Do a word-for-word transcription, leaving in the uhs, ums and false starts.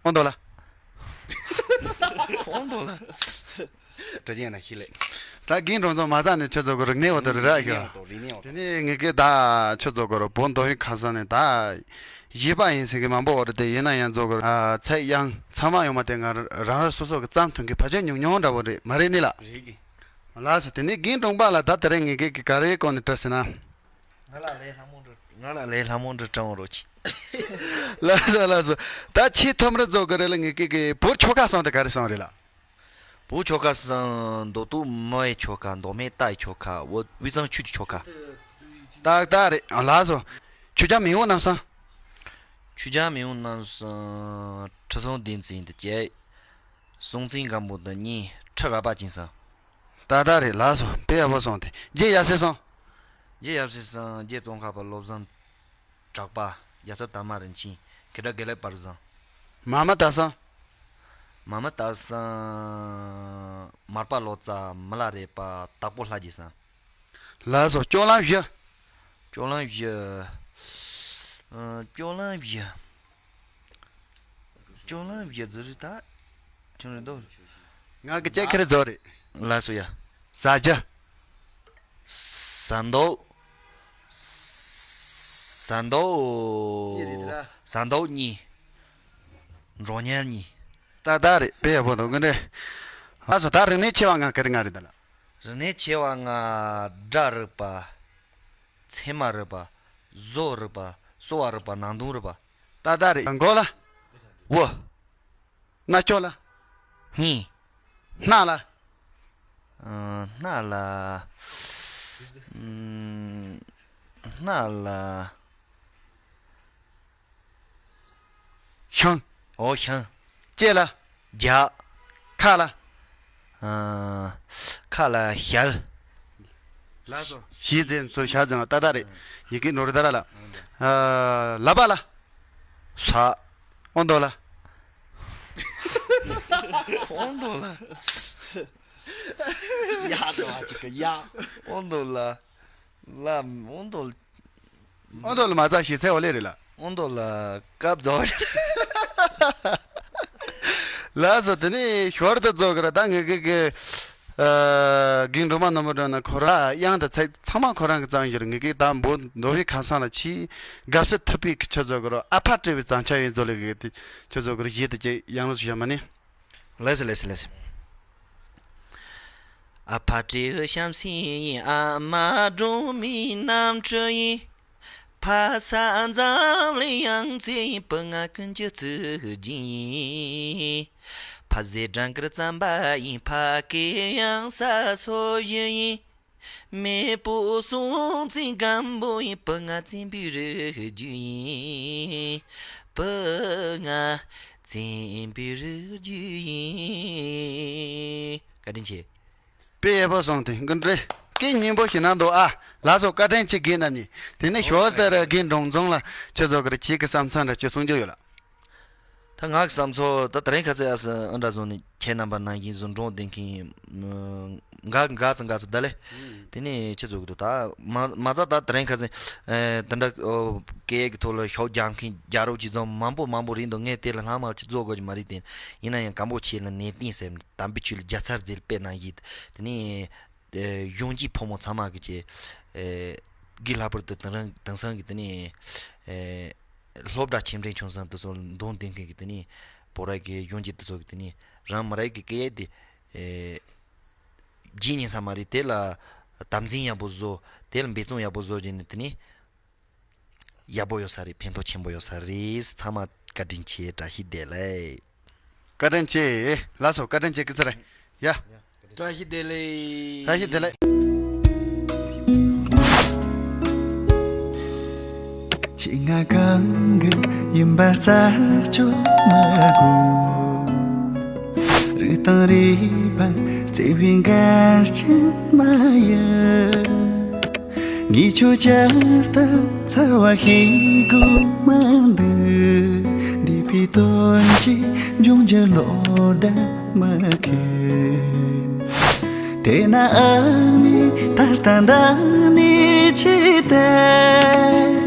ཨོ་འདོ་ལ། ཨོ་འདོ་ལ། དྲི་ཅན་ན་ཤི་ལེ། ད་རྒན་འབྲོང་ཚོ་མ་ཚ་ནས་ཁྱོད་ཚོ་གི་རིག་གནས་འོ་དེ་རི་ར་ཤོ། རིག་གནས་འོ་དང་རིག་གནས་འོ་དང་། དེ་ནས་ངེད་ཀྱི་ད་ཁྱོད་ཚོ་གི་རི་བོད་མདོ་དབུས་ཁམས་གསུམ་ནས་ད་གཞས་པ་ཡིན་ཟེར་གི་མང་པོ་འོ་རེད་དེ། ཡིན་ན་ཡང་ཚོ་གི་རི་ཚད་ཡང་ཚང་མ་ཡོང་མ་དེ་ང་རང་རང་སོ་སོ་གི་བརྩམས་ཐོན་གི་ཕལ་ཆེར་ཉུང་ཉུང་འདྲ་བོ་རེད་མ་རེད་ནི་ལ། རེད་གི། ལགས་སོ། དེ་ནས་རྒན་འབྲོང་པ་ལ་ད་དེ་རིང་ངེད་ཀྱི་ག་རེའི་སྐོར་ནས་དྲི་ཟེར་ན། ང་ལ་ལས་སླ་མོ་འདྲ། ང་ལ་ལས་སླ་མོ་འདྲ་དྲང་རོགས་གྱིས། ལགས་སོ་ལགས་སོ། ད་ཆེས་ཐོག་མར་རྫོགས་གི་རེད་ལ། ངེད་ཀྱི་གི་བོད་ཆོལ་ཁ་གསུམ་དེ་ག་རེ་གསུམ་རེད་ལ། བོད་ཆོལ་ཁ་གསུམ་མདོ་སྟོད་མི་ཡི་ཆོལ་ཁ། མདོ་སྨད་རྟ་ཡི་ཆོལ་ཁ། དབུས་དབུས་གཙང་ཆུ་ཡི་ཆོལ་ཁ། ཏག་ཏག་རེད། ལགས་སོ། ཆོས་རྒྱལ་མེས་དབོན་རྣམ་གསུམ། ཆོས་རྒྱལ་མེས་དབོན་རྣམ་གསུམ། ཁྲི་སྲོང་ལྡེ་བཙན་དང་བཅས། སྲོང་བཙན་སྒམ་པོ་དང་གཉིས། ཁྲི་རལ་པ་ཅན་གསུམ། ཏག་ཏག་རེད། ལགས་སོ། དཔེ་ཡག་པོ་སོང་སྟེ། རྗེ་ཡབ་སྲས་གསུམ། རྗེ་ཡབ་སྲས་གསུམ། རྗེ་ཙོང་ཁ་པ་བློ་བཟང་གྲགས་པ། རྒྱལ་ཚབ་དར་མ་རིན་ཆེན། ཁེ་དྲག་དགེ་ལེགས་དཔལ་བཟང་། མ་མ་དར་གསུམ། མ་མ་དར་གསུམ། མར་པ་ལོ་ཙཱ། མི་ལ་རས་པ། དྭགས་པོ་ལྷ་རྗེ་གསུམ། ལགས་སོ། སྤྱོད་ལམ་བཞི། སྤྱོད་ལམ་བཞི། ཨ། སྤྱོད་ལམ་བཞི། སྤྱོད་ལམ་བཞི་ཟེར་རེད་ད། ཁྱོད་རེད་འདུག་ང་གི་ཅེ་ཁེར་རྫོགས་རེད། ལགས་སོ་ཡ། ཟ་རྒྱུ། ཟ་འདོད། ཟ་འདོད། གཉིས་རེད་དེ་ར། ཟ་འདོད་གཉིས། འགྲོ་ཉལ་གཉིས། ཏག་ཏག་རེད། དཔེ་ཡག་པོ་འདུག་གི་རེད། ལགས་སོ། ད་རིག་གནས་ཆེ་བ་ལྔ་ག་རེ་ལྔ་རེད་ད་ལ། རིག་གནས་ཆེ་བ་ལྔ། སྒྲ་རིག་པ། ཚད་མ་རིག་པ། བཟོ་རིག་པ། གསོ་བ་རིག་པ། ནང་དོན་རིག་པ། ཏག་ཏག་རེད། མགོ་ལ། དབུ། རྣ་ཅོག་ལ། སྙིང་། སྣ་ལ། ཨ། སྣ་ལ། ཨམ། སྣ་ལ། ཤིང་། འོ་ཤིང་། ལྕེ་ལ། རྒྱགས། ཁ་ལ། ཨ། ཁ་ལ་ཞལ། ལགས་སོ། ཞལ་ཟེར་ཚོ་ཞལ་ཟེར་ན་ཏག་ཏག་རེད། ཡི་གེ་ནོར་ད་ལ། ཨ། ལག་པ་ལ། ས། ཨོ་འདོ་ལ། ཨོ་འདོ་ལ། ཡ་དོ་ཨ་ཅིག་གི་ཡ། ཨོ་འདོ་ལ། ལ། ཨོ་འདོ། ཨོ་འདོ་ལ་མ་ཚ་ཞེས་ཚེ་འོ་ལེ་རེད་ལ། ཨོ་འདོ་ལ་སྐབས་རྫོགས། ལགས་སོ། དེ་ནས་ཞོར་དུ་རྫོགས་གི་ར། ད་ངེད་ཀྱི་གི། ཨ། རྒན་འབྲོང་པ་ནོར་བུ་སྒྲོན་ན་ཁོ་ར་དབྱངས་དང་ཚིག་ཚང་མ་ཁོ་རང་གི་བརྩམས་ཡོད་རེད། ངེད་ཀྱི་ད་བོད་མདོ་དབུས་ཁམས་གསུམ་ལ་ཆེས་དགའ་བསུ་ཐོབ་པའི་ཁྱོད་ཚོ་གི་ར་ཨ་ཕ་སྤྲེལ་བའི་བརྩམས་བྱ་ཡིན་ཚོ་ལེ་གི་དེ་ཁྱོད་ཚོ་གི་ར་གཞས་དེ་ཅིག་ཡང་ལོ་ཞུ་བ་མ་ནི། ལགས་སོ་ལགས་སོ་ལགས་སོ། ཨ་ཕ་སྤྲེའུ་བྱམས་སེང་ཡིན། ཨ་མ་སྒྲོལ་མའི་རྣམ་འཕྲུལ་ཡིན། ཕ་ས་འཛམ་གླིང་ཡང་རྩེ་ཡིན། བུ་ང་ཀུན་གྱི་གཙུག་རྒྱན་ཡིན། ཕ་ཟེ་སྦྲང་དཀར་རྩམ་པ་ཡིན། ཕ་སྐད་གཡང་ས་སོ་བཞི་ཡིན། མེས་པོ་སྲོང་བཙན་སྒམ་པོ་ཡིན། བུ་ང་བཙན་པོའི་རུ་རྒྱུད་ཡིན། བུ་ང་བཙན་པོའི་རུ་རྒྱུད་ཡིན། བཀའ་དྲིན་ཆེ། དཔེ་ཡག་པོ་སོང་སྟེ་ཀུན་འདྲེ། སྐད་སྙན་པོ་ཞིག་གནང་འདུག་ཨ། ལགས་སོ། བཀའ་དྲིན་ཆེ་རྒན་རྣམ་གཉིས། དེ་ནས་ཞོར་དུ་ར་རྒན་འབྲོང་རྫོང་ལ་ཁྱེད་ཚོ་གི་ར་ཁྱེད་ཀྱི་བསམ་ཚུལ་འདྲ་ཅིག་གསུང་རྒྱུ་ཡོད་ལ། ད་ང་གི་བསམ་ཚུལ་ད་དེ་རིང་ཁ་སང་ཨ་སི་ཨ་འདྲ་བཟོ་ནས་ཁྱེད་རྣམ་པ་ནང་བཞིན་བཟོ་འབྲོང་ལྡན་མཁན་འགའ་འགའ་ཚོ་འགའ་ཚོ་ད་ལེ། དེ་ནས་ཁྱེད་ཚོ་གི་འདུག་ད་མ་མ་རྩ་ད་དེ་རིང་ཁ་སང་ཨ་དེ་འདྲ་ཨོ་སྐད་ཡིག་གི་ཐོག་ལ་ཤོག་རྒྱག་མཁན་རྒྱག་རོགས་ཅིག་བཟོ་མང་པོ་མང་པོ་རེད་འདུག་ངས་དེ་ལ་ལྷག་མ་ཅིག་བཟོ་དགོས་ཀྱི་མ་རེད་དེ། ཡིན་ན་ཡང་གམ་པོ་ཆེ་ལ་ནས་བསྟན་ཟེར་དམ་པའི་ཆོས་ལ་རྒྱལ་ཚར་རྫས་ལ་དཔེ་གནང་ཡིན། དེ་ནས། ཨེ་གཞོན་སྐྱེས་ཕོ་མོ་ཚང་མ་གི་ཆེ། ཨེ་གི་ལྷག་པར་དུ་དེང་རང་དེང་སང་གི་དེ་ནི། ཨེ་སློབ་གྲྭ་ཆེ་འབྲིང་ཆུང་གསུམ་དེ་ཚོ་འདོན་ལྡན་མཁན་གི་དེ་ནི་བོད་རིགས་གི་གཞོན་སྐྱེས་དེ་ཚོ་གི་དེ་ནི་རང་མི་རིགས་གི་སྐད་ཡིག་དེ། ཨེ་བརྗེད་ཉན་ས་མ་རེད། དེ་ལ་དམ་འཛིན་ཡག་པོ་བཟོ། དེ་ལ་འབད་བརྩོན་ཡག་པོ་བཟོ་བྱས་ནས་དེ་ནི། ཡག་པོ་ཡོད་ས་རེད། ཕན་ཐོགས་ཆེན་པོ་ཡོད་ས་རེད། ཚང་མ་བཀའ་དྲིན་ཆེ། བཀྲ་ཤིས་བདེ་ལེགས། བཀའ་དྲིན་ཆེ། ལགས་སོ། བཀའ་དྲིན་ཆེ་སྐུ་ཚེ་རིང་། ཡ། བཀྲ་ཤིས་བདེ་ལེགས། བཀྲ་ཤིས་བདེ་ལེགས། ཆེས་སྔ་གང་གི་ཡིན་པར་རྩད་གཅོད་མི་དགོས། རིག་དང་རིག་པ་བརྩེ་བའི་འགལ་རྐྱེན་མ་ཡིན། ངས་ཁྱོད་བསྐྱར་དུ་འཚར་བ་ཤེས་དགོས་མི་འདུག་འདས་པའི་དོན་གྱིས་འབྱུང་འགྱུར་ལོ་ཟླ་མི་ཁེལ། དེས་ན་ཨ་ནི་ད་ལྟ་འདི་ནས་ཆད་དེ།